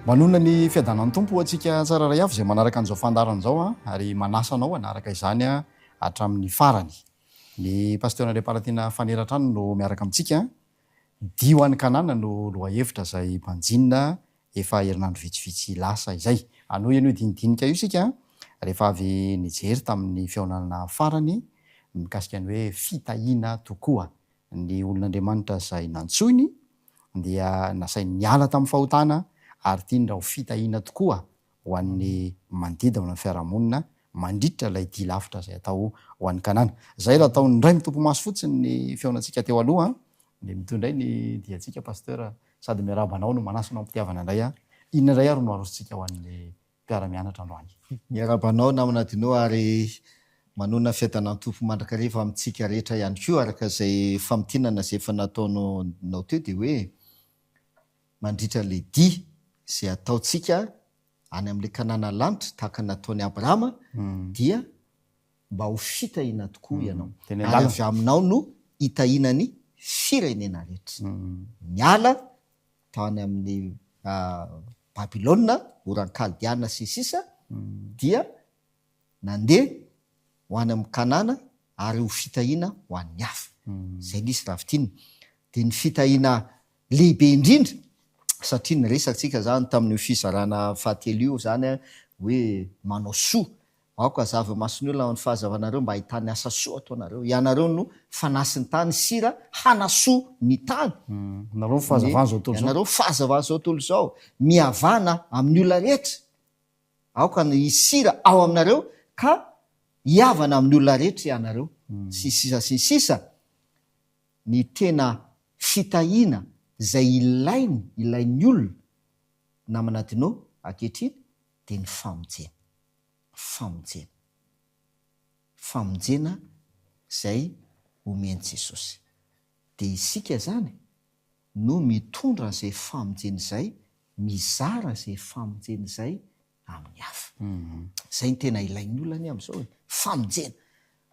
Manonona ny fiadanan'ny Tompo ho antsika tsirairay avy izay manaraka an'izao fandaharana izao ary manasa anao hanaraka izany hatramin'ny farany. Ny Pasteur Andriamparatiana Fanera hatrany no miaraka amintsika. Dia ho any Kanana no lohahevitra izay banjinina efa herinandro vitsivitsy lasa izay. Hanohy an'io dinidinika io isika rehefa avy nijery tamin'ny fihaonana farany mikasika ny hoe fitahiana tokoa ny olon'Andriamanitra izay nantsoiny dia nasainy niala tamin'ny fahotana ary tiany raha ho fitahiana tokoa ho an'ny manodidina na ny fiarahamonina mandritra ilay dia lavitra izay atao ho an'i Kanana. Izay raha atao indray mitopy maso fotsiny ny fihaonantsika teo aloha dia mitohy indray ny diantsika Pasteur sady miarahaba anao no manasa anao am-pitiavana indray aho. Inona indray ary no arosontsika ho an'ny mpiara-mianatra androany? Miarahaba anao namana Dino ary manonona fiadanan'ny Tompo mandrakariva amintsika rehetra ihany koa araka izay famintinana izay efa nataonao teo dia hoe mandritra ilay dia izay ataontsika any amin'ilay Kanana lanitra tahaka ny nataon'i Abrahama dia mba ho fitahiana tokoa ianao ary avy aminao no hitahiana ny firenena rehetra. Miala tany amin'ny Babylona, Oran'ny Kaldeana sy ny sisa dia nandeha ho any amin'ny Kanana ary ho fitahiana ho an'ny hafa. Izay ilay izy raha fintinina. Dia ny fitahiana lehibe indrindra, satria niresaka tsika izany tamin'io fizarana fahatelo io izany hoe manao soa, aoka hazava eo imason'ny olona ny fahazavanareo mba hahitany asa soa ataonareo. Ianareo no fanasin'ny tany, sira hanasoa ny tany. Ianareo no fahazavan'izao tontolo izao. Ianareo no fahazavan'izao tontolo izao. Mihavana amin'ny olona rehetra. Aoka ny hisira ao aminareo ka hihavana amin'ny olona rehetra ianareo, sy ny sisa sy ny sisa Ny tena fitahiana izay ilainy, ilain'ny olona, namana Dino, ankehitriny dia ny famonjena. Famonjena. Famonjena izay omen'i Jesosy. Dia isika izany no mitondra an'izay famonjena izay, mizara izay famonjena izay amin'ny hafa. Izay no tena ilain'ny olona anie amin'izao e! Famonjena.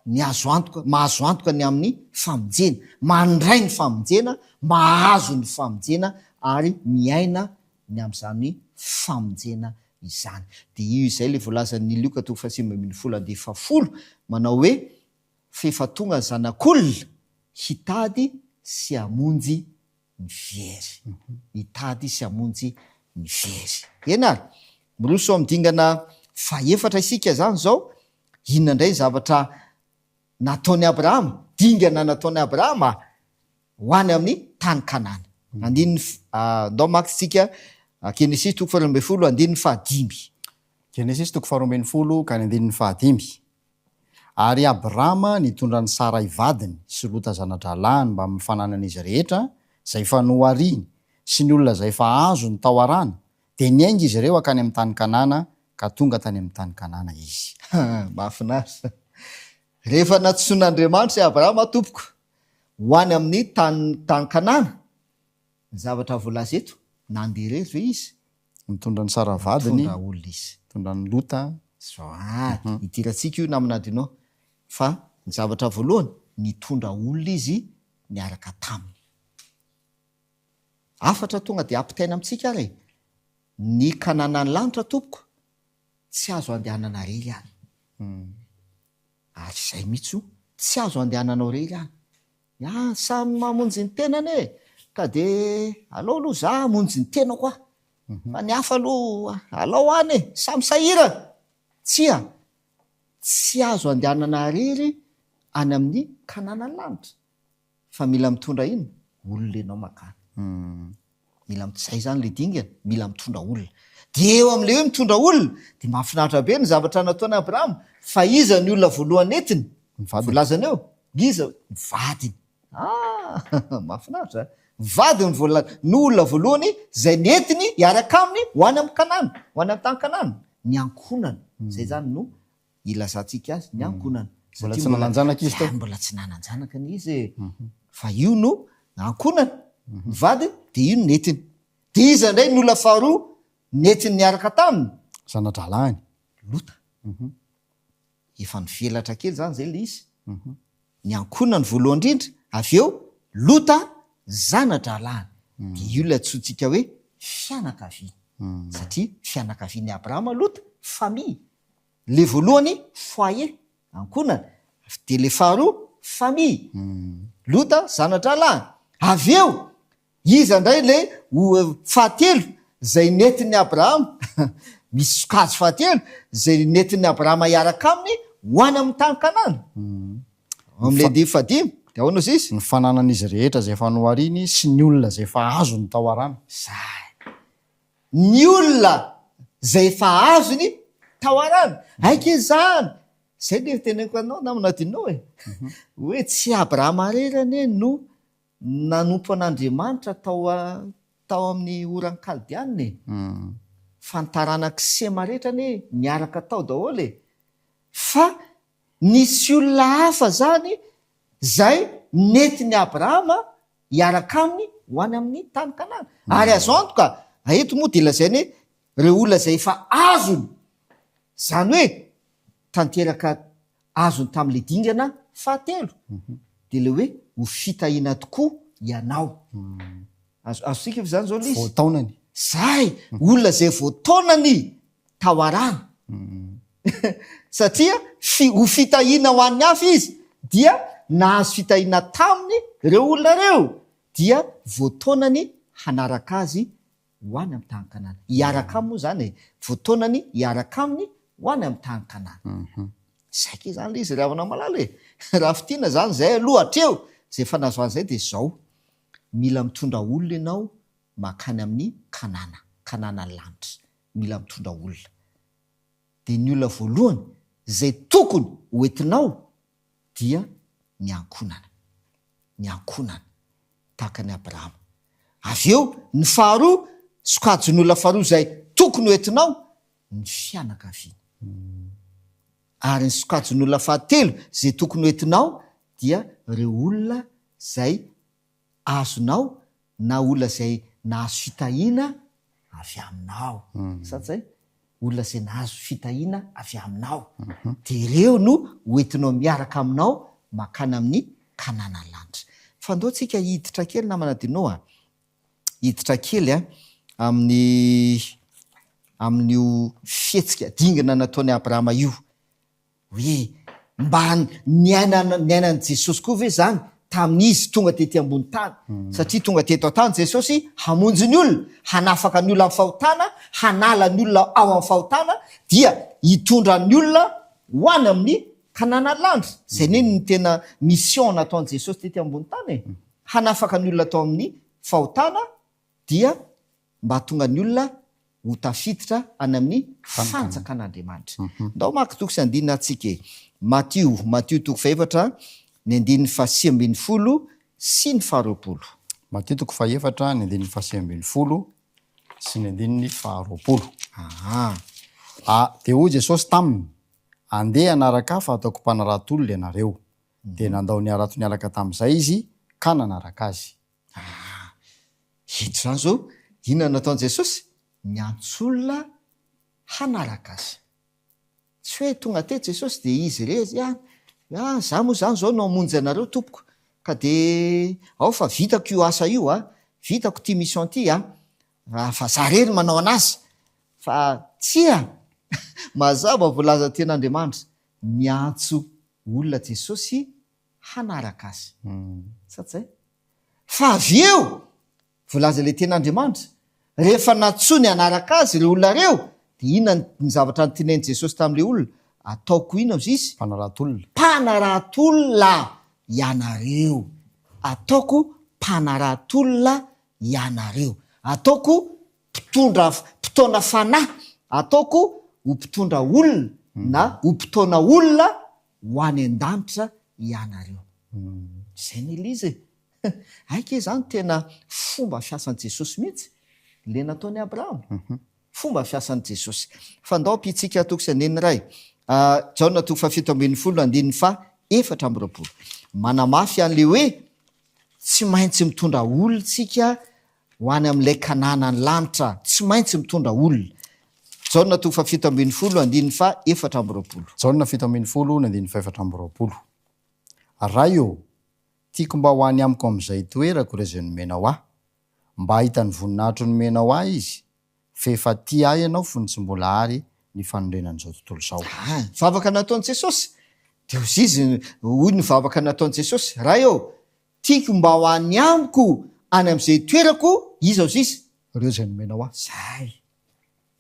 Ny azo antoka, mahazo antoka ny amin'ny famonjena, mandray ny famonjena, mahazo ny famonjena ary miaina ny amin'izany famonjena izany. Dia io izay ilay voalazan'ny Lioka toko fahasivy ambinifolo andihy fahafolo manao hoe, F'efa tonga ny Zanak'olona hitady sy hamonjy ny very. Hitady sy hamonjy ny very. Eny ary, miroso amin'ny dingana fahefatra isika izany izao. Inona indray ny zavatra nataon'i Abrahama? Dingana nataon'i Abrahama ho any amin'ny tany Kanana. Andininy, ndao mamaky isika Genesisy toko faharoa ambinifolo andininy fahadimy. Genesisy toko faharoa ambinifolo ka ny andininy fahadimy. Ary Abrama nitondra an'i Saray vadiny sy Lota zana-drahalahiny mbamin'ny fananan'izy rehetra izay efa nohariny sy ny olona izay efa azony tao Harana, dia niainga izy ireo hankany amin'ny tany Kanana, ka tonga tany amin'ny tany Kanana izy. Mahafinaritra. Rehefa nantsoin'Andriamanitra i Abrahama tompoko ho any amin'ny tany tany Kanana, ny zavatra voalaza eto, nandeha irery ve izy? Nitondra an'i Sara vadiny. Nitondra olona izy. Nitondra an'i Lota. Zao ah, idirantsika io namana Dino, fa ny zavatra voalohany, nitondra olona izy niaraka taminy. Hafatra tonga dia ampitaina amintsika ary e, ny Kananan'ny lanitra tompoko, tsy azo andehanana irery any. Ary izay mihitsy io, tsy azo andehananao irery any. Ah, samy mamonjy ny tenany e! Ka de alao aloha za hamonjy ny tenako aho, fa ny hafa aloha alao any e! Samy sahirana! Tsia, tsy azo andehanana irery any amin'ny Kanana lanitra, fa mila mitondra inona? Olona ianao mankany. Mila mit, zay zany le dingana, mila mitondra olona. Dia eo amin'ilay hoe mitondra olona, dia mahafinaritra be ny zavatra nataon'i Abrahama, fa iza ny olona voalohany nentiny? Ny vadiny. Voalazany eo? Iza? Ny vadiny. Ah! Mahafinaritra a! Ny vadiny voala, no olona voalohany izay nentiny hiaraka aminy ho any amin'ny Kanana, ho any amin'ny tany Kanana. Ny ankohonana. Izay zany no ilazantsika azy, ny ankohonana. Mbola tsy nanan-janaka izy teo. Mbola tsy nanan-janaka anie izy e. Fa io no ankohonana, ny vadiny, dia io no nentiny. Dia iza indray ny olona faharoa nentiny niaraka taminy? Zana-drahalahiny. Lota. Efa nivelatra kely izany izay ilay izy. Ny ankohonany voalohany indrindra, avy eo Lota zana-drahalahiny. Dia io ilay antsointsika hoe fianakaviana. Satria fianakavian'i Abrahama Lota, famille. Le voalohany foyer, ankohonana, dia le faharoa famille. Lota zana-drahalahiny. Avy eo, iza indray le fahatelo izay nentin'i Abrahama, misy sokajy fahatelo izay nentin'i Abrahama hiaraka aminy ho any amin'ny tany Kanana. Ao amin'ilay andininy fahadimy, dia ahoana hozy izy? Ny fananan'izy rehetra izay efa nohariny sy ny olona izay efa azony tao Harana. Izay. Ny olona izay efa azony tao Harana. Aika izany! Izay no teneniko anao namana adinonao e! Hoe tsy Abrahama irery anie no nanompo an'Andriamanitra tao tao amin'ny Oran'ny Kaldeana e! Fa ny taranak'i Sema rehetra anie niaraka tao daholo e! Fa Nisy olona hafa izany izay nentin'i Abrahama hiaraka aminy ho any amin'ny tany Kanana. Ary azo antoka, eto moa dia lazainy hoe ireo olona izay efa azony, izany hoe tanteraka azony tamin'ilay dingana fahatelo, dia ilay hoe ho fitahiana tokoa ianao. Azo, azontsika ve izany izao ilay izy? Voataonany. Izay, olona izay voataonany tao Harana. Satria fi, ho fitahiana ho an'ny hafa izy, dia nahazo fitahiana taminy ireo olona ireo, dia voataonany hanaraka azy ho any amin'ny tany Kanana. Hiaraka aminy moa izany e, voataonany hiaraka aminy ho any amin'ny tany Kanana. Izay kay izany ilay izy ry havana malala e! Raha fintinina izany izay aloha hatreo, izay fanazavana izay dia izao, mila mitondra olona ianao mankany amin'ny Kanana, Kanana lanitra. Mila mitondra olona. Dia ny olona voalohany izay tokony ho entinao dia ny ankohonana. Ny ankohonana. Tahaka an'i Abrahama. Avy eo, ny faharoa, sokajin'olona faharoa izay tokony ho entinao, ny fianakaviana. Ary ny sokajin'olona fahatelo izay tokony ho entinao dia ireo olona izay azonao na olona izay nahazo fitahiana avy aminao. Sa tsy zay? Olona izay nahazo fitahiana avy aminao. Dia ireo no ho entinao miaraka aminao mankany amin'ny Kanana lanitra. Fa ndao tsika hiditra kely namana Dino a. Hiditra kely a amin'ny amin'io fihetsika dingana nataon'i Abrahama io. Hoe mba niainana niainan'i Jesosy koa ve izany tamin'izy tonga tety ambony tany? Satria tonga teto an-tany Jesosy hamonjy ny olona, hanafaka ny olona amin'ny fahotana, hanala ny olona ao amin'ny fahotana, dia hitondra ny olona ho any amin'ny Kanana landry. Izay anie no tena mission nataon'i Jesosy tety ambony tany e! Hanafaka ny olona tao amin'ny fahotana dia mba hahatonga ny olona ho tafiditra any amin'ny fanjakan'Andriamanitra. Ndao maka toko sy andininy atsika e. Matio, Matio toko fahefatra, ny andininy fahasivy 12 sy ny faharoapolo. Matio toko fahefatra, ny andininy fahasivy 12 sy ny andininy faharoapolo. Aa. A, Dia hoy Jesosy taminy, Andeha hanaraka Ahy fa hataoko mpanarato olona ianareo. Dia nandao ny harato niaraka tamin'izay izy ka nanaraka Azy. Ah! Eto izany izao, inona no nataon'i Jesosy? Niantso olona hanaraka Azy. Tsy hoe tonga teto Jesosy dia Izy irery ihany, ah, izaho moa izany izao no hamonjy anareo tompoko, ka dia ao fa vitako io asa io ah, vitako ity mission ity ah, fa izaho irery no manao an'azy. Fa tsia! Mazava voalaza tenin'Andriamanitra, niantso olona Jesosy hanaraka Azy. Sa tsy zay? Fa avy eo, voalaza ilay tenin'Andriamanitra, rehefa nantsoiny hanaraka Azy ireo olona ireo, dia inona ny zavatra notenenin'i Jesosy tamin'ilay olona? Ataoko inona hozy Izy? Mpanarato olona. Mpanarato olona ianareo. Ataoko mpanarato olona ianareo. Ataoko mpitondra, mpitaona fanahy. Ataoko ho mpitondra olona na ho mpitaona olona ho any an-danitra ianareo. Izay ny ilay izy e! Hay kay izany tena fomba fiasan'i Jesosy mihitsy ilay nataon'i Abrahama. Fomba fiasan'i Jesosy. Fa ndao ampitsika toko sy andininy iray. Jaona toko fahafito 17 andininy faha 24. Manamafy an'ilay hoe tsy maintsy mitondra olona tsika ho any amin'ilay Kanana ny lanitra, tsy maintsy mitondra olona. Jaona toko fahafito 17 andininy faha 24. Jaona 17 ny andininy faha 24. Ray ô, tiako mba ho any amiko amin'izay itoerako ireo izay nomenao ahy, mba hahita ny voninahitro nomenao ahy izy. F'efa tia ahy ianao fony tsy mbola ary ny fanorenan'izao tontolo izao. Ah, ny vavaka nataon'i Jesosy. Dia hozy izy, hoy ny vavaka nataon'i Jesosy, Ray ô, tiako mba ho any amiko any amin'izay toerako, iza hozy izy? Ireo izay nomenao ahy. Izay.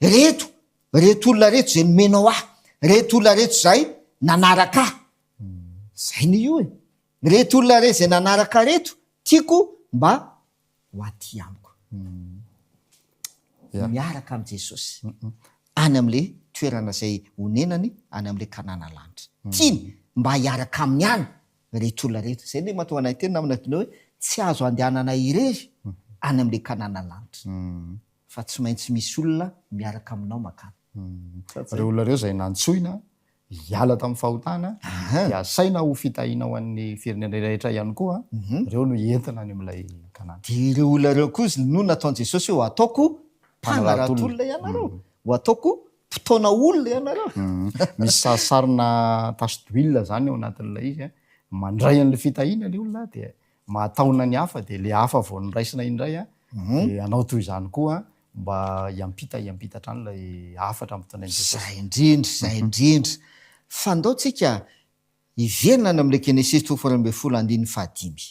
Ireto, ireto olona ireto izay nomenao ahy, ireto olona ireto izay nanaraka ahy. Izay ny io e. Ireto olona ireto izay nanaraka ahy ireto, tiako mba ho aty amiko. Miaraka amin'i Jesosy any amin'ilay toerana izay onenany, any amin'ilay Kanana lanitra. Tiany mba hiaraka aminy any ireto olona ireto. Izay no mahatonga anay hiteny namana Dino hoe tsy azo andehanana irery any amin'ilay Kanana lanitra. Fa tsy maintsy misy olona miaraka aminao mankany. Ireo olona ireo izay nantsoina hiala tamin'ny fahotana dia asaina ho fitahiana ho an'ny firenena rehetra ihany koa, ireo no entina any amin'ilay Kanana. Dia ireo olona ireo koa no nataon'i Jesosy hoe ho ataoko mpanarato olona ianareo, ho ataoko mpitaona olona ianareo. Misy sarisarina tache d'huile izany ao anatin'ilay izy, mandray an'ilay fitahiana ilay olona dia mahataona ny hafa dia ilay hafa vao noraisina indray dia hanao toy izany koa mba hiampita hiampita hatrany ilay hafatra ampitondrain'i Jesosy. Izay indrindra, izay indrindra. Fa ndao tsika hiverina any amin'ilay Genesisy toko faharoa ambinifolo andininy fahadimy.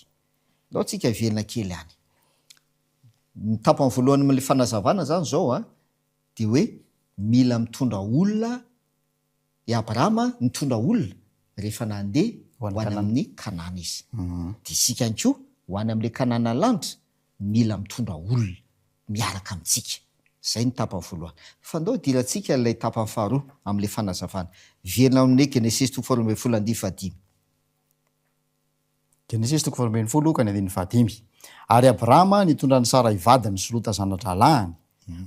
Ndao tsika hiverina kely any. Ny tapany voalohany amin'ilay fanazavana izany izao an, dia hoe mila mitondra olona I Abrahama nitondra olona rehefa nandeha ho any amin'ny Kanana izy. Dia isika ihany koa ho any amin'ilay Kanana lanitra, mila mitondra olona miaraka amintsika. Izay ny tapany voalohany. Fa ndao hidirantsika ilay tapany faharoa amin'ilay fanazavana. Hiverina amin'ny Genesisy toko faharoa ambinifolo andininy fahadimy. Genesisy toko faharoa ambinifolo ka ny andininy fahadimy. Ary Abrahama nitondra an'i Saray vadiny sy Lota zana-drahalahiny,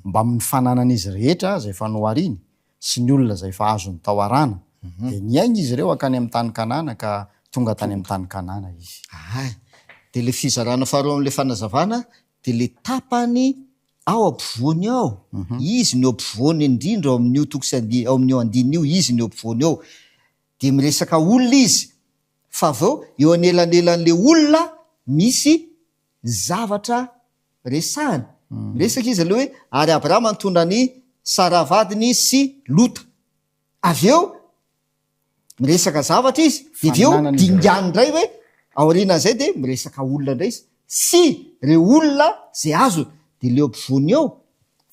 mbamin'ny fananan'izy rehetra izay efa nohariny, sy ny olona izay efa azony tao Harana. Dia niainga izy ireo hankany amin'ny tany Kanana, ka tonga tany amin'ny tany Kanana izy. Ay, dia ilay fizarana faharoa amin'ilay fanazavana dia ilay tapany ao ampovoany ao, izy no eo ampovoany indrindra ao amin'io toko sy andi-, ao amin'io andininy io, izy no eo ampovoany eo. Dia miresaka olona izy, fa avy eo, eo anelanelan'ilay olona misy zavatra resahiny. Miresaka izy aloha hoe, ary Abrahama nitondra an'i Saraha vadiny sy Lota. Avy eo, miresaka zavatra izy, dia avy eo dingany indray hoe, aorianan'izay dia miresaka olona indray izy, sy ireo olona izay azony. Dia ilay eo ampovoany eo,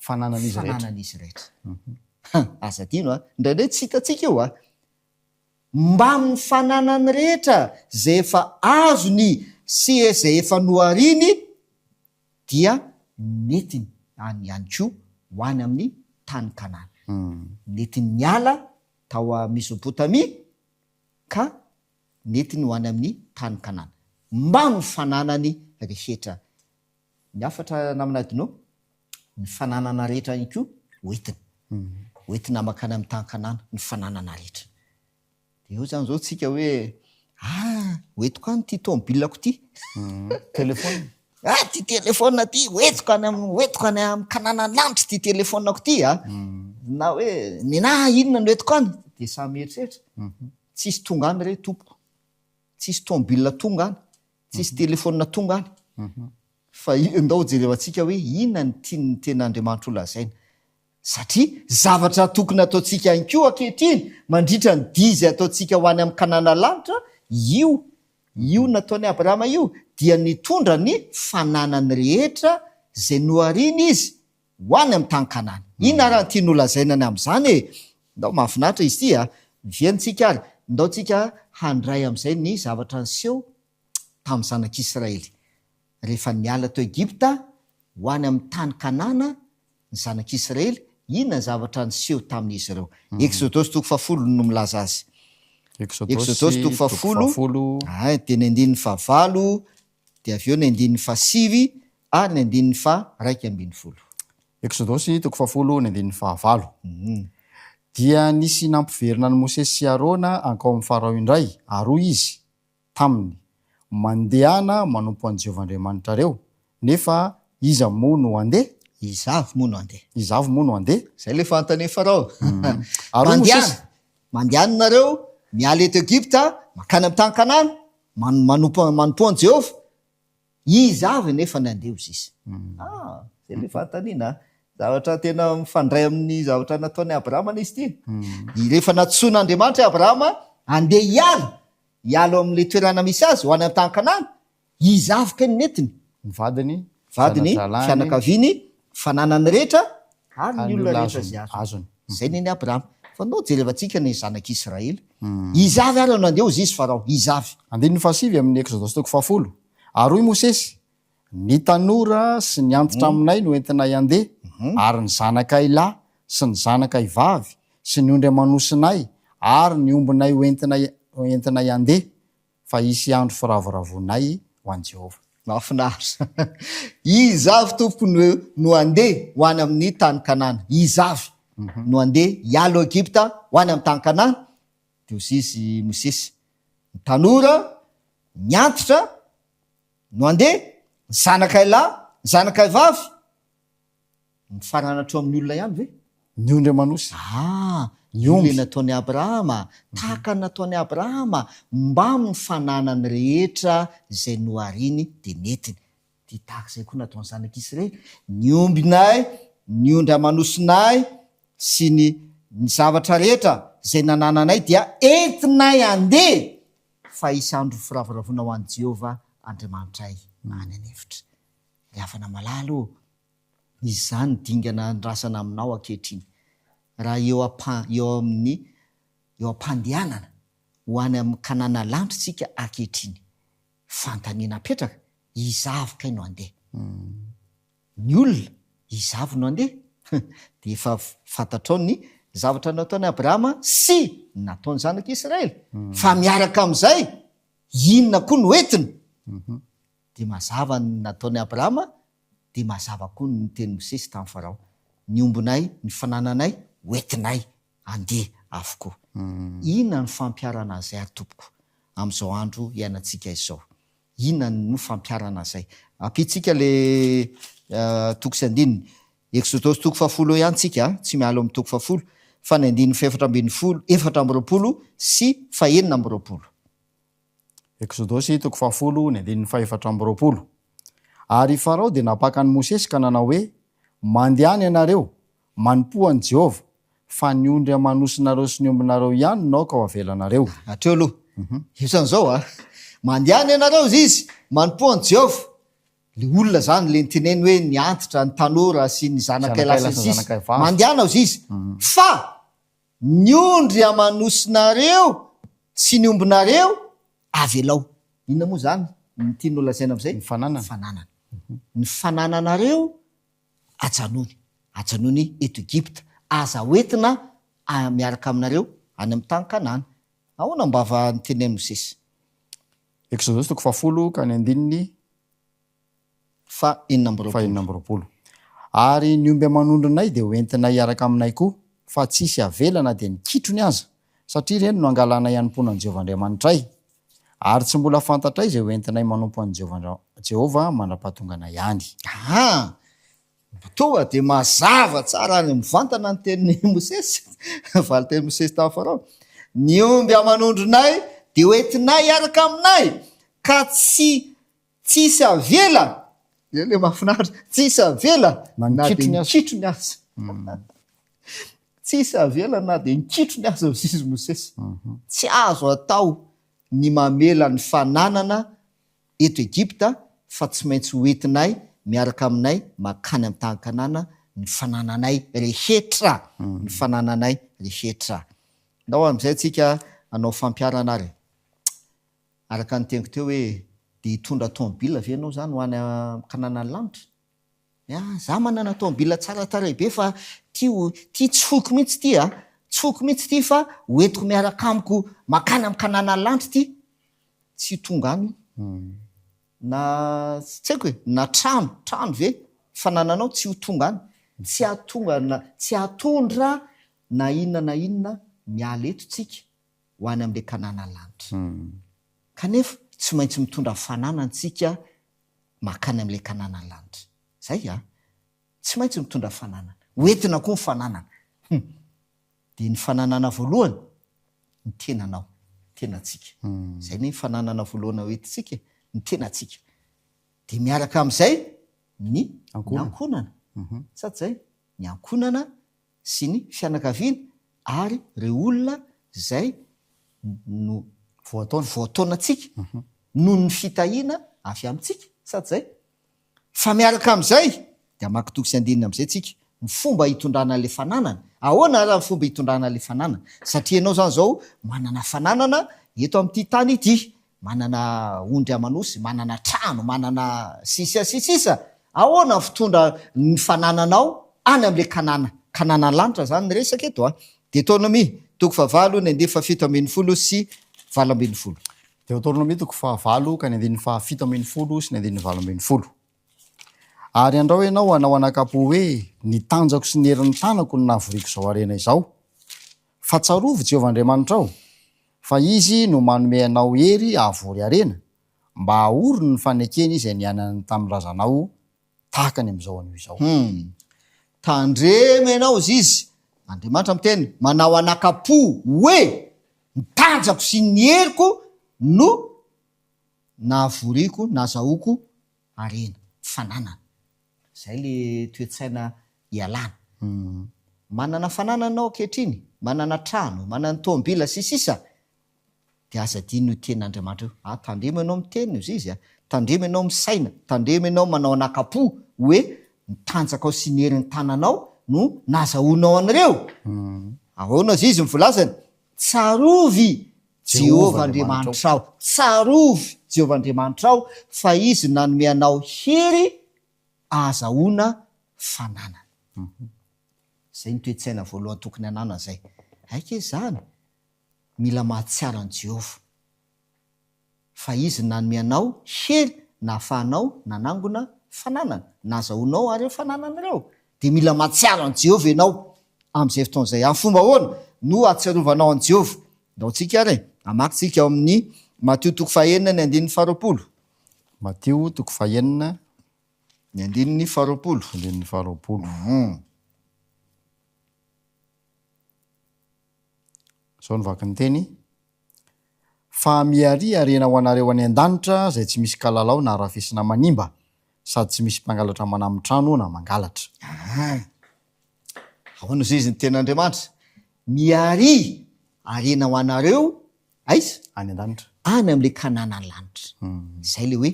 Fananan'izy rehetra. Fananan'izy rehetra. Aza adino an, indraindray tsy hitantsika io an. Mbamin'ny fananany rehetra izay efa azony sy izay efa nohariny dia nentiny any ihany koa ho any amin'ny tany Kanana. Nentiny niala tao Mesopotamia ka nentiny ho any amin'ny tany Kanana. Mbamin'ny fananany rehetra. Ny hafatra namana Adino, ny fananana rehetra ihany koa hoentina. Hoentina mankany amin'ny tany Kanana ny fananana rehetra. Dia eo izany izao tsika hoe, ah, hoentiko any ity tomobilako ity. Téléphone. Ah, ity téléphone ity, hoentiko any amin'ny, hoentiko any amin'ny Kanana lanitra ity téléphone-ko ity ah. Na hoe, nenaha inona no hoentiko any? Dia samy mieritreritra. Tsisy tonga any re tompoko. Tsisy tomobile tonga any. Tsisy telephone tonga any. Fa ndao jerevantsika hoe inona ny tian'ny tenin'Andriamanitra ho lazaina. Satria zavatra tokony ataontsika ihany koa ankehitriny mandritra ny dia izay ataontsika ho any amin'ny Kanana lanitra, io, io nataon'i Abrahama io, dia nitondra ny fananany rehetra izay nohariny izy ho any amin'ny tany Kanana. Inona ary no tiany holazaina ny amin'izany e? Ndao, mahafinaritra izy ity a! Miverina tsika ary, ndao tsika handray amin'izay ny zavatra niseho tamin'ny zanak'Israely. Rehefa niala tao Egypta ho any amin'ny tany Kanana ny zanak'Israely, inona ny zavatra niseho tamin'izy ireo? Eksodosy toko fahafolo no milaza azy. Eksodosy toko fahafolo, ay, dia ny andininy fahavalo, dia avy eo ny andininy fahasivy ary ny andininy faha-11. Eksodosy toko fahafolo ny andininy fahavalo. Dia nisy nampiverina an'i Mosesy sy Arona hankao amin'i Farao indray, ary hoy izy taminy, Mandehana manompo an'i Jehovah Andriamanitrareo, nefa iza moa no handeha? Iza avy moa no handeha? Iza avy moa no handeha? Izay ilay fanontanian'i Farao. Ary hoy Mosesy. Mandehana nareo, miala eto Egypta, mankany amin'ny tany Kanana, manompo manompoa an'i Jehovah. Iza avy anefa ny handeha hoy izy. Ah, izay ilay fanontaniana. Zavatra tena mifandray amin'ny zavatra nataon'i Abrahama anie izy ity e. Rehefa nantsoin'Andriamanitra i Abrahama handeha hiala, hiala ao amin'ilay toerana misy azy ho any amin'ny tany Kanana, iza avy kay no nentiny? Ny vadiny, Vadiny, zana-drahalahiny, fianakaviany, fananany rehetra ary ny ary ny olona olona rehetra azony. izay azony. Azony. Izay neny Abrahama. Fa ndao jerevantsika ny zanak'Israely. Iza avy ary no nandeha hozy izy Farao? Iza avy? Andininy fahasivy amin'ny Eksodosy toko fahafolo. Ary hoy Mosesy, Ny tanora sy ny antitra aminay no entinay handeha, ary ny zanakay lahy sy ny zanakay vavy sy ny ondry aman'osinay ary ny ombinay ho entinay ho entinay handeha, fa hisy andro firavoravoanay ho an'i Jehovah. Mahafinaritra. Iza avy tompoko no no handeha ho any amin'ny tany Kanana? Iza avy no handeha hiala ao Egypta ho any amin'ny tany Kanana? Dia hoy izy Mosesy, Ny tanora, ny antitra, No handeha, ny zanakay lahy, ny zanakay vavy, mifarana hatreo amin'ny olona ihany ve? Ny ondry aman'osy. Ah, Ny io omby. ilay nataon'i Abrahama, tahaka ny nataon'i Abrahama, mbamin'ny fananany rehetra izay nohariny dia nentiny. Dia tahaka izay koa nataon'ny zanak'Israely, ny ombinay, ny ondry aman'osinay, sy ny ny zavatra rehetra izay nanananay dia entinay handeha. Fa hisy andro firavoravoana ho an'i Jehovah Andriamanitray any an'efitra. Ry havana malala ô, izany dingana andrasana aminao ankehitriny, raha eo am-pa, eo amin'ny, eo am-pandehanana ho any amin'ny Kanana lanitra isika ankehitriny. Fanontaniana apetraka, iza avy kay no handeha? Ny olona, iza avy no handeha? Dia efa fantatrao ny zavatra nataon'i Abrahama sy ny nataon'ny zanak'i Israely. Fa miaraka amin'izay, inona koa no entiny? Dia mazava ny nataon'i Abrahama, dia mazava koa ny tenin'i Mosesy tamin'i Farao, Ny ombinay, ny fanananay, hoentinay handeha avokoa. Inona no fampiharana an'izay ary tompoko, amin'izao andro iainantsika izao? Inona no fampiharana an'izay? Ampitsika le toko sy andininy. Eksodosy toko fahafolo eo ihany tsika, tsy miala eo amin'ny toko fahafolo, fa ny andininy fahefatra ambinifolo, 24 sy fahenina amby roapolo. Eksodosy toko fahafolo, ny andininy fahefatra amby roapolo. Ary i Farao dia nampaka an'i Mosesy ka nanao hoe, Mandehana ianareo, manompoa an'i Jehovah, fa ny ondry aman'osinareo sy ny ombinareo ihany no aoka ho avelanareo. Hatreo aloha. Ohatran'izao a! Mandehana ianareo, hozy izy, manompoa an'i Jehovah. Ilay olona izany, ilay niteneny hoe ny antitra, ny tanora sy ny zanakay lahy sy ny sisa. Mandehana, hozy izy. Fa ny ondry aman'osinareo sy ny ombinareo avelao. Inona moa izany no tiany holazaina amin'izay? Ny fananana. Fananana. Ny fanananareo Ajanony, ajanony eto Egypta, aza hoentina miaraka aminareo any amin'ny tany Kanana. Ahoana mba va nitenen'i Mosesy? Eksodosy toko fahafolo ka ny andininy Faha fahenina amby roapolo. Ary ny omby aman'ondrinay dia hoentinay hiaraka aminay koa, fa tsy hisy havela na dia ny kitrony aza, satria ireny no hangalanay hanompoana an'i Jehovah Andriamanitray. Ary tsy mbola fantatray izay hoentinay manompo an'i Jehovah Jehovah mandra-pahatonganay any. Aha! Tonga dia mazava tsara ary mivantana ny tenin'i Mosesy, valin-tenin'i Mosesy tamin'i Farao, Ny omby aman'ondrinay dia hoentinay hiaraka aminay, ka tsy tsy hisy avela, izay ilay mahafinaritra, tsy hisy avela Na ny na dia kitrony ny aza. kitrony aza. Tsy hisy avela na dia ny kitrony aza, hoy izy Mosesy. Tsy azo atao ny mamela ny fananana eto Egypta fa tsy maintsy ho entinay miaraka aminay mankany amin'ny tany Kanana ny fanananay rehetra, ny fanananay rehetra. Ndao amin'izay tsika hanao fampiharana ary e. Araka ny teniko teo hoe dia hitondra tomobile ve ianao izany ho any Kanana ny lanitra? Ya, za manana tomobile tsara tarehy be fa ty ty tsy foiko mihitsy ty a! Tsy foiko mihitsy ty fa ho entiko miaraka amiko makany am kanana lanitra ty! Tsy tonga any io. Na tsy haiko e, na trano, trano ve fanananao tsy ho tonga any. Tsy hahatonga na tsy hahatondra na inona na inona miala eto tsika ho any amle kanana lanitra. Kanefa tsy maintsy mitondra fananana tsika mankany amin'ilay Kanana lanitra. Zay a! Tsy maintsy mitondra fananana. Ho entina koa ny fananana. Hum! Dia ny fananana voalohany, ny tenanao, ny tenantsika. Zay anie ny fananana voalohany ho entintsika e, ny tenantsika. Dia miaraka amin'izay ny ankohonana. Sa tsy zay? Ny ankohonana sy ny fianakaviana ary ireo olona izay no Voataona. voataonantsika noho ny fitahiana avy amintsika, sa tsy izay? Fa miaraka amin'izay, dia hamaky toko sy andininy amin'izay tsika, ny fomba hitondrana ilay fananana. Ahoana ary ny fomba hitondrana ilay fananana? Satria ianao izany izao manana fananana eto amin'ity tany ity, manana ondry aman'osy, manana trano, manana sisa sy sisa. Ahoana ny fitondra ny fanananao any amin'ilay Kanana? Kanana lanitra izany ny resaka eto a. Deoteronomia, toko fahavalo, ny andininy fahafito ambinifolo sy 18. Deoteronomia toko fahavalo ka ny andininy fahafito ambinifolo sy ny andininy 18. Ary andrao ianao hanao anakam-po hoe, Ny tanjako sy ny herin'ny tanako no nahavoriako izao harena izao. Fa tsarovy Jehovah Andriamanitrao, fa Izy no manome anao hery hahavory harena, mba hahorony ny fanekeny izay niainany tamin'ny razanao tahaka ny amin'izao anio izao. Hum. Tandremo ianao, hozy izy, Andriamanitra miteny, manao anakam-po hoe, Ny tanjako sy ny heriko no nahavoriako, nahazahoako harena, fananana. Izay le toe-tsaina ialana. Manana fananana ianao ankehitriny, manana trano, manana tômôbila sy ny sisa, dia aza adino io tenin'Andriamanitra io. Ah, tandremo ianao miteny, hozy izy a. Tandremo ianao misaina, tandremo ianao manao anakam-po hoe ny tanjakao sy ny herin'ny tananao no nahazahoanao an'ireo. Ahoana hozy izy ny volazany? Tsarovy Jehovah Andriamanitrao, tsarovy Jehovah Andriamanitrao fa Izy no nanome anao hery ahazahoana fananana. Izay no toe-tsaina voalohany tokony hananana izay. Aika izany, mila mahatsiaro an'i Jehovah fa Izy no nanome anao hery nahafahanao nanangona fananana, nahazahoanao ireo fananana ireo. Dia mila mahatsiaro an'i Jehovah ianao amin'izay fotoana izay. Amin'ny fomba ahoana no ahatsiarovanao an'i Jehovah? Ndao tsika ary e! Hamaky tsika ao amin'ny Matio toko fahenina ny andininy faharoapolo. Matio toko fahenina. Ny andininy faharoapolo. Andininy faharoapolo. Izao no vaky ny teny, Fa miharia harena ho anareo any an-danitra izay tsy misy kalalao na harafesina manimba, sady tsy misy mpangalatra manami-trano na mangalatra. Aa! Ahoana hozy izy ny tenin'Andriamanitra? Miharia harena ho anareo aiza? Any an-danitra. Any amin'ilay Kanana any lanitra. Izay ilay hoe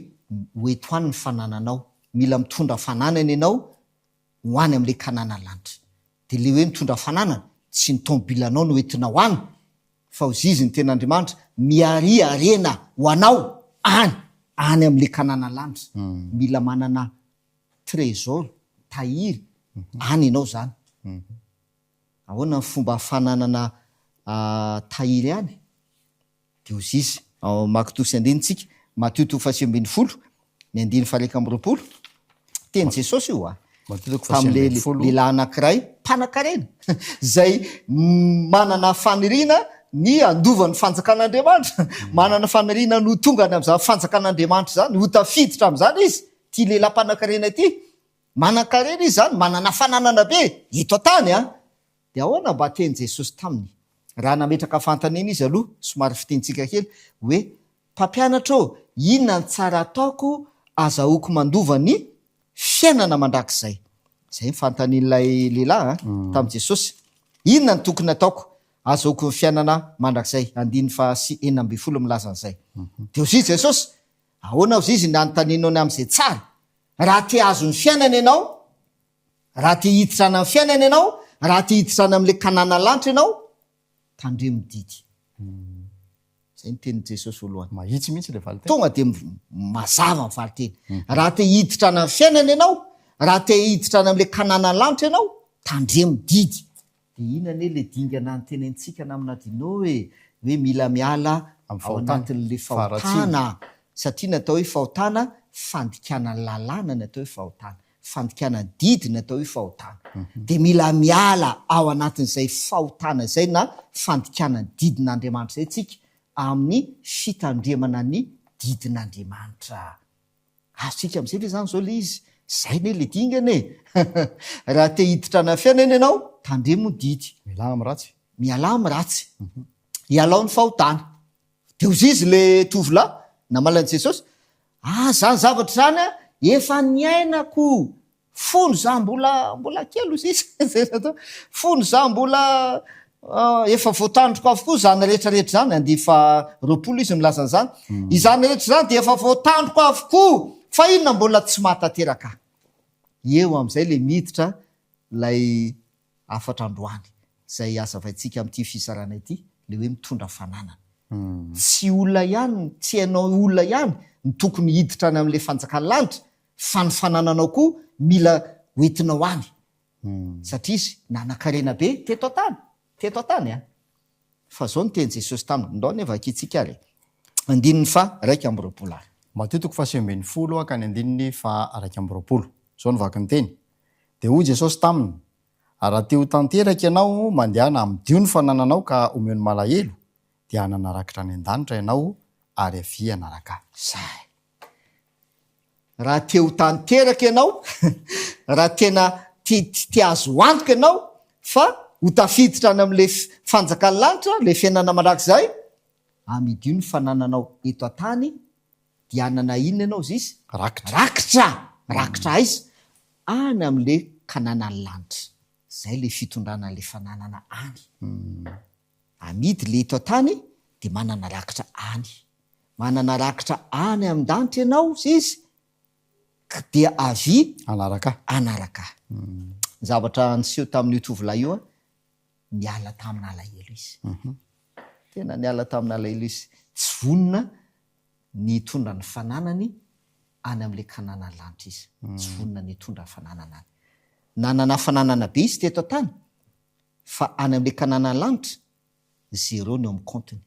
ho eto any ny fanananao. Mila mitondra fananana ianao ho any amin'ilay Kanana lanitra. Dia ilay hoe mitondra fananana, tsy ny tômôbilanao no entinao any, fa hozizy ny tenin'Andriamanitra, miharia harena ho anao any, any amin'ilay Kanana lanitra. Mila manana trésor, tahiry, any ianao izany. Ahoana ny fomba fananana tahiry any? Dia hoy izy, ao Makto sy andininy tsika, Matio toko fahasivy ambinifolo, ny andininy faha-iraika amby 20, tenin'i Jesosy io a, Matio toko fahasivy tamin'ilay ambinifolo. lehilahy anankiray mpanankarena, izay manana faniriana ny handova ny fanjakan'Andriamanitra, manana faniriana ny ho tonga any amin'izany fanjakan'Andriamanitra izany, ho tafiditra amin'izany izy, ity lehilahy mpanankarena ity. Manankarena izy izany, manana fananana be eto an-tany a. Dia ahoana mba tenin'i Jesosy taminy? Raha nametraka fanontaniana izy aloha, somary fintinitsika kely, hoe, Mpampianatra ô, inona no tsara ataoko azahoako mandova ny fiainana mandrakizay? Izay ny fanontanian'ilay lehilahy an, tamin'i Jesosy. Inona no tokony hataoko azahoako ny fiainana mandrakizay? Andininy faha 16 milaza an'izay. Dia hoy Jesosy, Ahoana hozy izy ny anontanianao ny amin'izay tsara? Raha te hahazo ny fiainana ianao, Raha te hiditra any amin'ny fiainana ianao, raha te hiditra any amin'ilay Kanana lanitra ianao, tandremo ny didy. Izay ny tenin'i Jesosy voalohany. Mahitsy mihitsy ilay valinteny. Tonga dia mazava ny valinteny. Raha te hiditra any amin'ny fiainana ianao, raha te hiditra any amin'ilay Kanana lanitra ianao, tandremo ny didy. Dia iny anie ilay dingana notenenintsika namana Dino e, hoe mila miala Amin'ny ao fahotana, anatin'ilay faharatsiana. fahotana, satria ny atao hoe fahotana, fandikana ny lalàna ny atao hoe fahotana, fandikana didy ny atao hoe fahotana. Dia mila miala ao anatin'izay fahotana izay na fandikana ny didin'Andriamanitra izay tsika amin'ny fitandremana ny didin'Andriamanitra. Azontsika amin'izay ve izany izao ilay izy? Izay anie ilay dingana e! Raha te hiditra any amin'ny fiainana ianao, tandremo ny didy. Mialà amin'ny ratsy. Mialà amin'ny ratsy. Ialao ny fahotana. Dia hoy izy ilay tovolahy, namaly an'i Jesosy, Ah, izany zavatra izany efa niainako! Fony za mbola mbola kely hozy izy, zay natao, fony za mbola efa voatandriko avokoa izany rehetra rehetra izany, andihy faha 20 izy milaza an'izany, izany rehetra izany dia efa voatandriko avokoa, fa inona mbola tsy mahatanteraka ahy? Eo amin'izay ilay miditra ilay hafatra androany, izay hazavaintsika amin'ity fizarana ity, ilay hoe mitondra fananana. Tsy olona ihany, tsy ianao olona ihany no tokony hiditra any amin'ilay fanjakan'ny lanitra, fa ny fanananao koa mila hoentinao any, satria izy nanan-karena be teto an-tany, teto an-tany an! Fa izao no tenin'i Jesosy taminy, ndao anie vakintsika ary e! Andininy faha 21 ary. Matio toko faha 19 ka ny andininy faha 21. Izao no vakin'ny teny, Dia hoy Jesosy taminy, Raha te ho tanteraka ianao, mandehana amidio ny fanananao ka omeo ny malahelo, dia hanana rakitra any an-danitra ianao, ary avia hanaraka Ahy. Zay. Raha te ho tanteraka ianao, raha tena te te azo antoka ianao fa ho tafiditra any amin'ilay fanjakan'ny lanitra, ilay fiainana mandrakizay, amidio ny fanananao eto an-tany dia hanana inona ianao ziz? Rakitra. Rakitra! Rakitra aiza? Any amin'ilay kananan'ny lanitra. Izay ilay fitondrana an'ilay fananana any. Amidy ilay eto an-tany dia manana rakitra any. Manana rakitra any amin-danitra ianao ziz k dia avia Hanaraka ahy. hanaraka ahy. Ny zavatra niseho tamin'io tovolahy io an, niala tamin'alahelo izy. Tena niala tamin'alahelo izy. Tsy vonona ny hitondra ny fananany any amin'ilay Kanana lanitra izy. Tsy vonona ny hitondra fananana any. Nanana fananana be izy teto an-tany, fa any amin'ilay Kanana lanitra, zéro ny eo amin'ny kaontiny.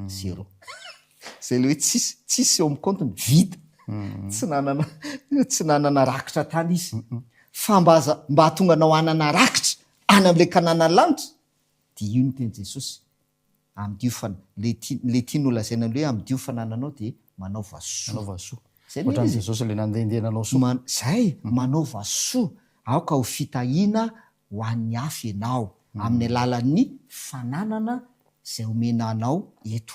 Zéro. Izay ilay hoe tsisy, tsisy eo amin'ny kaontiny, vide. Tsy nanana, tsy nanana rakitra tany izy. Fa mba aza, mba hahatonga anao hanana rakitra any amin'ilay Kanana lanitra, dia io no tenin'i Jesosy. Amidio fa, le ti, le tiany ho lazaina le hoe amidio fanananao dia manaova soa. Manaova soa. Zay anie Ohatran'i izy e. Jesosy le nandehandeha nanao soa. Man, zay, manaova soa. Aoka ho fitahiana ho an'ny hafa ianao, amin'ny alalan'ny fananana izay omena anao eto.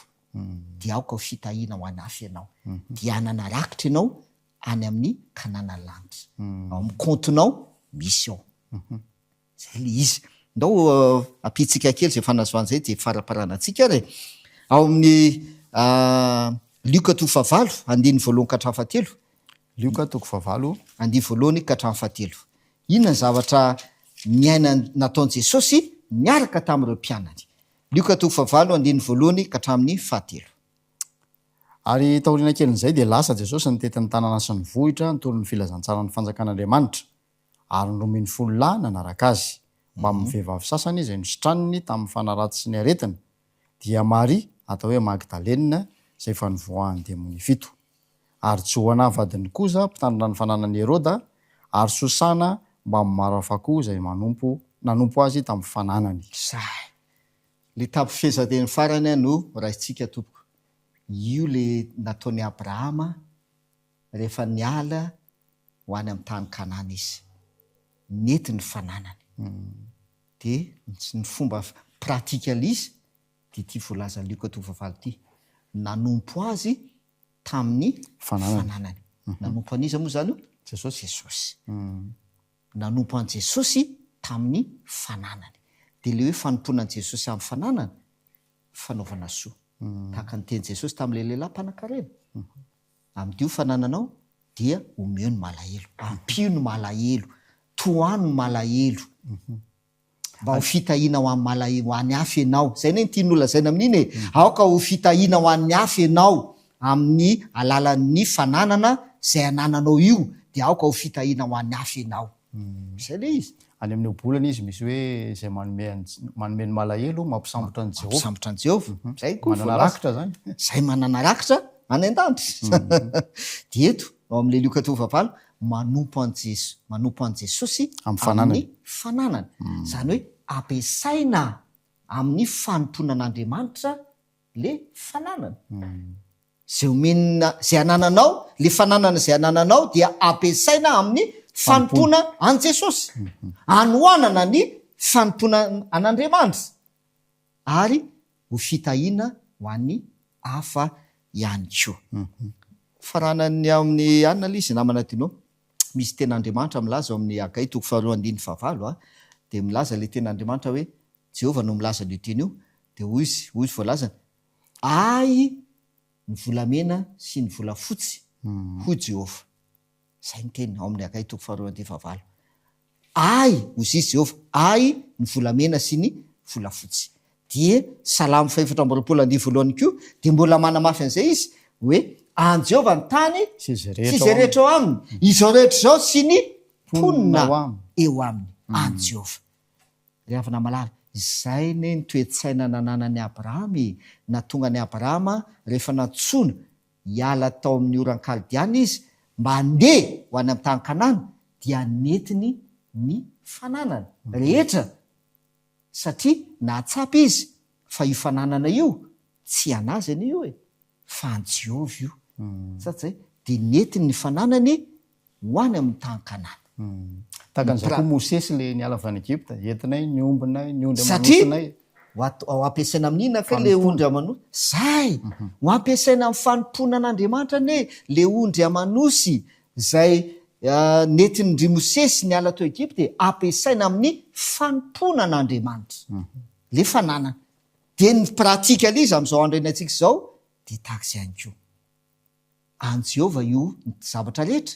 Dia aoka ho fitahiana ho an'ny hafa ianao. Dia hanana rakitra ianao any amin'ny Kanana lanitra. Ao amin'ny kaontinao misy ao. Zay le izy. Ndao ampiantsika kely zay fanazavana zay dia faramparanantsika ary e. Ao amin'ny Lioka toko fahavalo, andininy voalohany ka hatramin'ny fahatelo. Lioka toko fahavalo. Andininy voalohany ka hatramin'ny fahatelo. Inona ny zavatra niainany nataon'i Jesosy niaraka tamin'ireo mpianany? Lioka toko fahavalo, andininy voalohany ka hatramin'ny fahatelo. Ary taoriana kelin'izay dia lasa Jesosy nitety ny tanàna sy ny vohitra nitory ny filazantsaran'ny fanjakan'Andriamanitra. Ary ny 12 lahy nanaraka azy, mbamin'ny vehivavy sasany izay nositraniny tamin'ny fanahy ratsy sy ny aretina, dia Maria, atao hoe Magdalena, izay efa nivoahan'ny demonia fito. Ary Johana vadin'i Koza, mpitandrina ny fananan'i Heroda, ary Sosana mbamin'ny maro hafa koa izay manompo nanompo azy tamin'ny fananany. Zay. Le tapo-fehezanteny farany no raisintsika tompoko. Io le nataon'i Abrahama rehefa niala ho any amin'ny tany Kanana izy. Nety ny fananany. Dia ny fomba pratique ilay izy dia ity voalazan'i Lioka toko fahavalo ity. Nanompo azy tamin'ny fananany. Nanompo an'iza moa izany io? Jesosy. Jesosy. Nanompo an'i Jesosy tamin'ny fananany. Dia ilay hoe fanompoana an'i Jesosy amin'ny fananana, fanaovana soa. Tahaka ny tenin'i Jesosy tamin'ilay lehilahy mpanankarena. Amidio fanananao dia omeo ny malahelo. Ampio ny malahelo. Tohano ny malahelo. Mba ho fitahiana ho an'ny malahelo, ho an'ny hafa ianao. Izay anie no tiany holazaina amin'iny e. Aoka ho fitahiana ho an'ny hafa ianao amin'ny alalan'ny fananana izay anananao io dia aoka ho fitahiana ho an'ny hafa ianao. Izay ilay izy. Any amin'ny ohabolana izy misy hoe izay manome an'i, manome ny malahelo mampisambotra an'i Jehovah. Mampisambotra an'i Jehovah. Izay koa Manana voalaza. rakitra izany. Izay manana rakitra any an-danitra. Dia eto, ao amin'ilay Lioka toko fahavalo, manompo an'i Jeso, manompo an'i Jesosy Amin'ny fananany. amin'ny fananany. Izany hoe ampiasaina amin'ny fanompoana an'Andriamanitra ilay fananana. Izay omena, izay anananao, ilay fananana izay anananao dia ampiasaina amin'ny fanompoana an'i Jesosy. Anohanana ny fanompoana an'Andriamanitra ary ho fitahiana ho an'ny hafa ihany koa. Faranan'ny amin'ny anona ilay izy namana Dino. Misy tenin'Andriamanitra milaza ao amin'ny Hagay toko faharoa andininy fahavalo a, dia milaza ilay tenin'Andriamanitra hoe, Jehovah no milaza an'io teny io, dia hoy izy, hoy izy voalazany, Ahy ny volamena sy ny volafotsy, hoy Jehovah. Izay ny teniny ao amin'ny Hagay toko faharoa andininy fahavalo. Ahy, hoy izy Jehovah, ahy ny volamena sy ny volafotsy. Dia Salamo fahefatra amby 20 andininy voalohany koa dia mbola manamafy an'izay izy hoe, An'i Jehovah ny tany Sy izay sy rehetra izay ao aminy. rehetra ao aminy, izao rehetra izao sy ny Mponina mponina ao aminy. eo aminy. An'i Jehovah. Ry havana malala, izay anie ny toe-tsaina nananan'i Abrahama e! Nahatonga an'i Abrahama rehefa nantsoina hiala tao amin'ny oran-Kaldeana izy mba handeha ho any amin'ny tany Kanana, dia nentiny ny fananany rehetra, satria nahatsapa izy fa io fananana io tsy an'azy anie io e, fa an'i Jehovah io. Sa tsy izay? Dia nentiny ny fananany ho any amin'ny tany Kanana. Tahaka an'izay koa Mosesy ilay niala avy any Egypta, entinay ny ombinay, ny ondry Satria aman'osinay. ho at- ho ampiasaina amin'ny inona kay le ondry aman'osy? Zay! Ho ampiasaina amin'ny fanompoana an'Andriamanitra anie le ondry aman'osy izay nentin-dry Mosesy niala tao Egypta e, ampiasaina amin'ny fanompoana an'Andriamanitra. Le fananana. Dia ny pratique le izy amin'izao andro iainantsika izao dia tahaka izay ihany koa. An'i Jehovah io ny zavatra rehetra,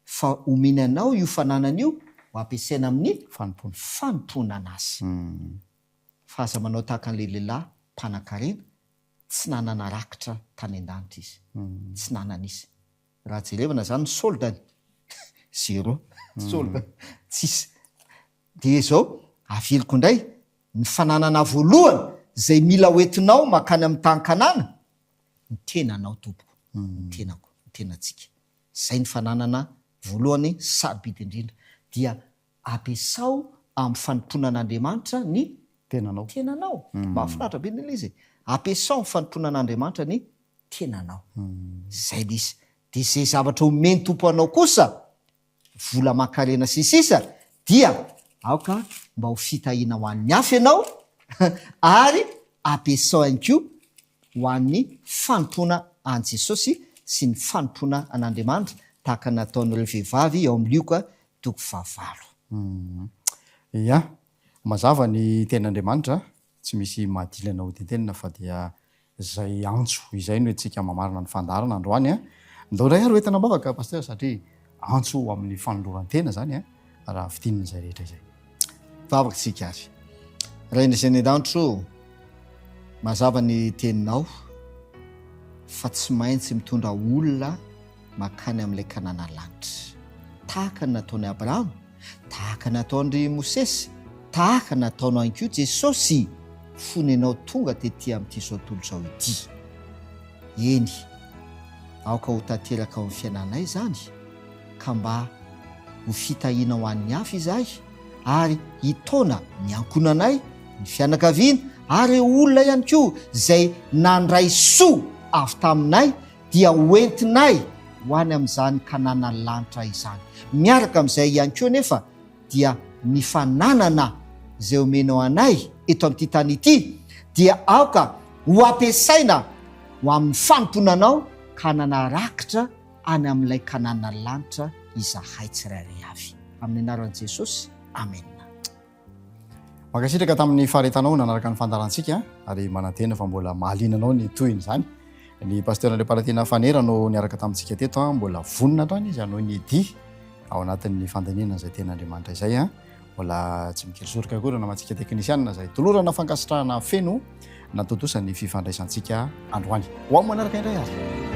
fa omeny anao io fananana io ho ampiasaina amin'ny Fanompoana. fanompoana Azy. Fa aza manao tahaka an'ilay lehilahy mpanankarena, tsy nanana rakitra tany an-danitra izy. Tsy nanana izy. Raha jerevana izany ny solde-ny, zéro. Solde, tsisy. Dia izao, averiko indray, ny fananana voalohany izay mila hoentinao mankany amin'ny tany Kanana, ny tenanao tompoko, ny tenako, ny tenantsika. Izay ny fananana voalohany sarobidy indrindra. Dia ampiasao amin'ny fanompoana an'Andriamanitra ny Tenanao. tenanao. Mahafinaritra be anie ilay izy e. Ampiasao amin'ny fanompoana an'Andriamanitra ny tenanao. Izay ilay izy. Dia izay zavatra omen'ny Tompo anao kosa, vola aman-karena sy ny sisa dia aoka mba ho fitahiana ho an'ny hafa ianao ary ampiasao ihany koa ho an'ny fanompoana an'i Jesosy sy ny fanompoana an'Andriamanitra tahaka ny nataon'ireo vehivavy ao amin'ny Lioka toko fahavalo. Ia, mazava ny tenin'Andriamanitra, tsy misy mahadilana ho tentenina fa dia Izay antso izay no entintsika mamarana ny fandaharana androany an. Ndao indray ary ho entina am-bavaka Pasteur satria antso ho amin'ny fanoloran-tena izany an, raha fintinina izay rehetra izay. Vavaka isika ary. Rainay izay any an-danitra ô, mazava ny teninao fa tsy maintsy mitondra olona mankany amin'ilay Kanana lanitra. Tahaka ny nataon'i Abrahama, Tahaka nataon-dry Mosesy, tahaka nataonao ihany koa Jesosy fony ianao tonga tety amin'ity izao tontolo izao ity. Eny, aoka ho tanteraka ao amin'ny fiainanay izany, ka mba ho fitahiana ho an'ny hafa izahay, ary hitaona ny ankohonanay, ny fianakaviana, ary ireo olona ihany koa izay nandray soa avy taminay dia ho entinay ho any amin'izany Kanana lanitra izany. Miaraka amin'izay ihany koa anefa dia ny fananana izay omenao anay eto amin'ity tany ity dia aoka ho ampiasaina ho amin'ny fanompoana Anao ka hanana rakitra any amin'ilay Kanana lanitra izahay tsirairay avy. Amin'ny anaran'i Jesosy, amena. Mankasitraka tamin'ny faharetanao nanaraka ny fandaharantsika ary manantena fa mbola mahaliana anao ny tohin'izany. Ny Pasteur Andriamparatiana Fanera no niaraka tamintsika teto, mbola vonona hatrany izy hanohy ny dia ao anatin'ny fandinihana izay tenin'Andriamanitra izay. Mbola tsy mikely soroka akory ny namantsika teknisianina izay tolorana fankasitrahana feno natontosa ny fifandraisantsika androany. Ho amin'ny manaraka indray ary.